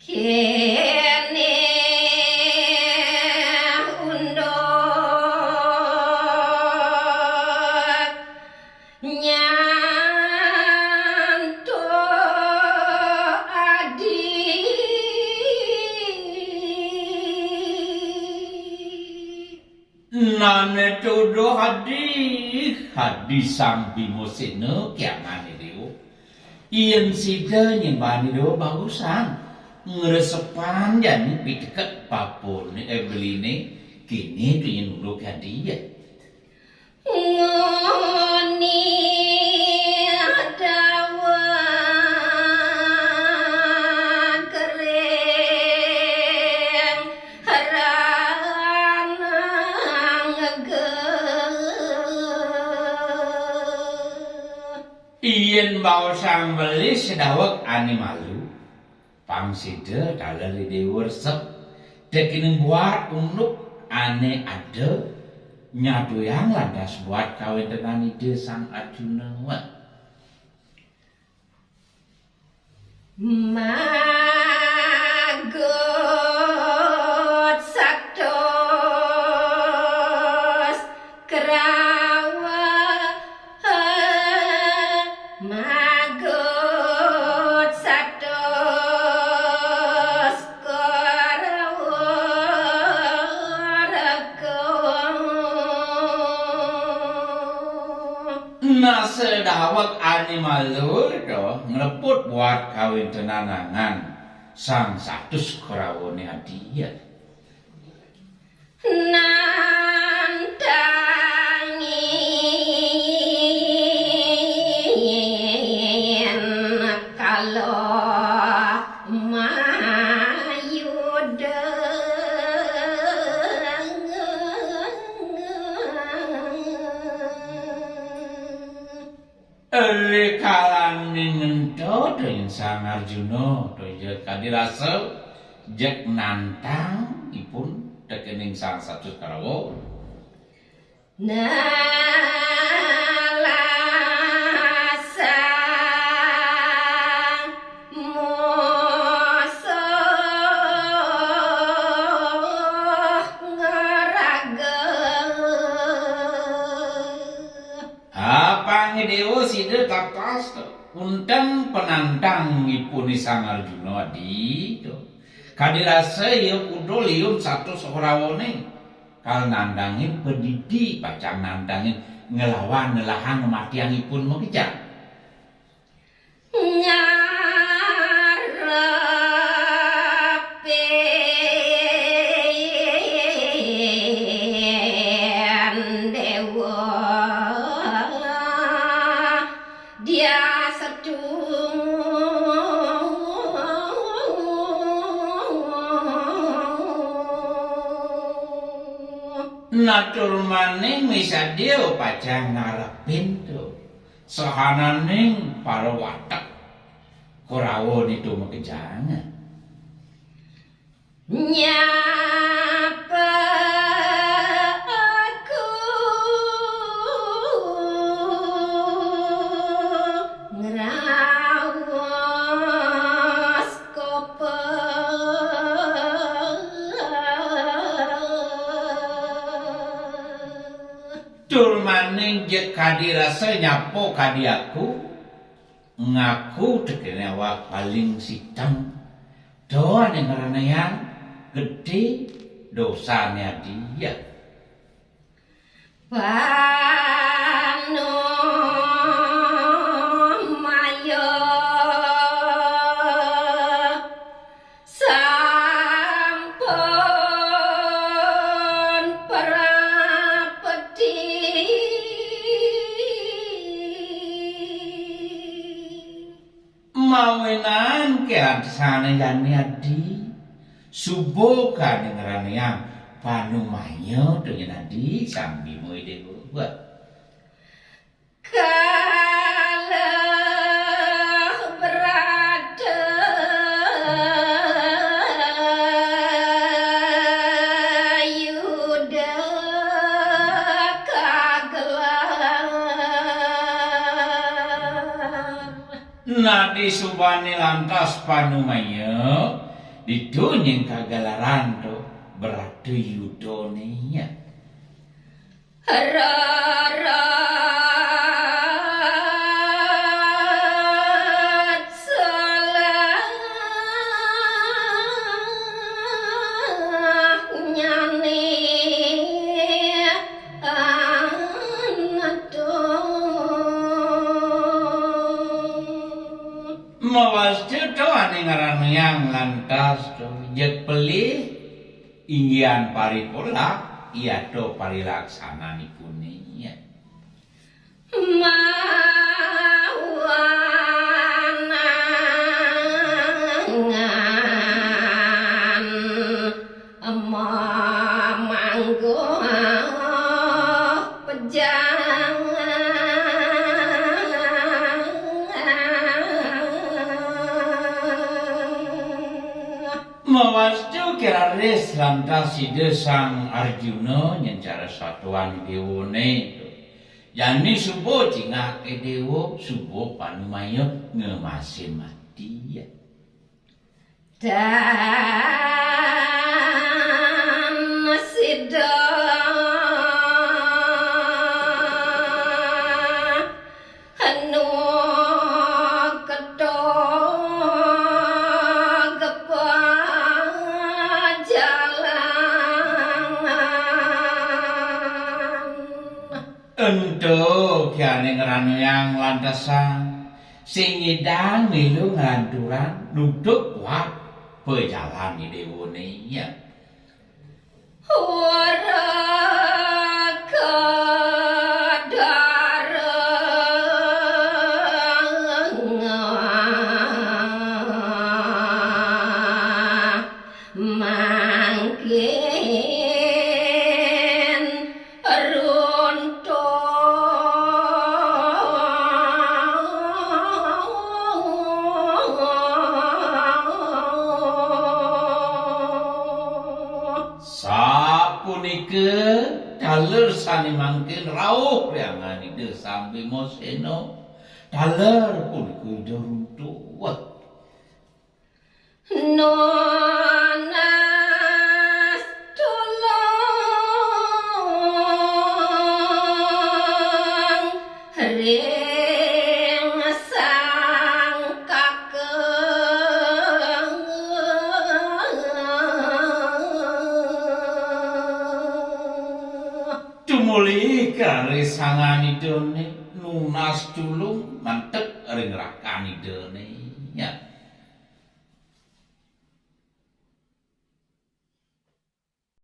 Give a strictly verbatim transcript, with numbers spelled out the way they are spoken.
Kéné unduk nyantuk adi. Nané tuduh adi, adi Sang Bimasena kiangané déwa. Yén sida nyembah déwa bagusan, ngresepang jani piteket papané, eh, beliné, kéné to yén unduk adi ya. Nguni dawa kering ranang gé. Yén baosang beli sedaweg ané malu, pang sida taler Ida Déwa resep, tekening buat unduk ané ada nyaduyang lantas buat kawéntenan Ida Sang Arjuna. Magut satus kerawa, magut satus kerawa raga. Nah, sedaweg ané malu to ngrebut buat kawéntenan angan Sang Satus Kerawané adi ya. Nantangin kala mayuda. Rikalaning ento, dening Sang Arjuna, to ya kadi rasa jeg nantang ipun tekening Sang Satus Karawa. Nalasang musuh ngeraga. Apang Déwa sida tatas to. Unteng penantang ipun Sang Arjuna adi to. Kadi rasa ya kuda liun satus Korawané. Kal nandangin padidi pacang nandangin ngelawan nelahang ngamatiang ipun makejang. Ngarepin Déwa Dia Setu. Natur maning misadia pacang ngarepin to. Sahananing para watek Korawa ditu makejang. Nyapa aku ngraos kopa. Tur maning jeg kadi rasa nyapa kadi aku, ngaku tekene awak paling siteng. Doane ngranayang gedhe dosane adi ya. Panumaya sampun prapeti. Mawinan kearsane jani adi, suba kane ngraneang panumaya to yen adi, Sang Bima Dewa. Kalah brata Yuda kagelar. Nadi subane lantas panumaya, Ditu nyén kagelaran to Bratayudané. Mawastu to ané ngaranayang lantas to jeg pelih inggihan paripolah, yato parilaksananipuné. Mawastu kiraris lantas Ida Sang Arjuna nyén cara satuan déwané. Jani suba cingak déwa, suba panumaya ngemasin mati. Ento kiané ngranayang lantas sing nyidang milu nglanturang nutup wak pajalan déwané. Sapunika taler sané mangkin rauh ri anggan Ida Sang Bimaséna. Taler punika Ida runtuh. Tumuli karisangan Idané, nunas tulung mantek ring rakan Idané.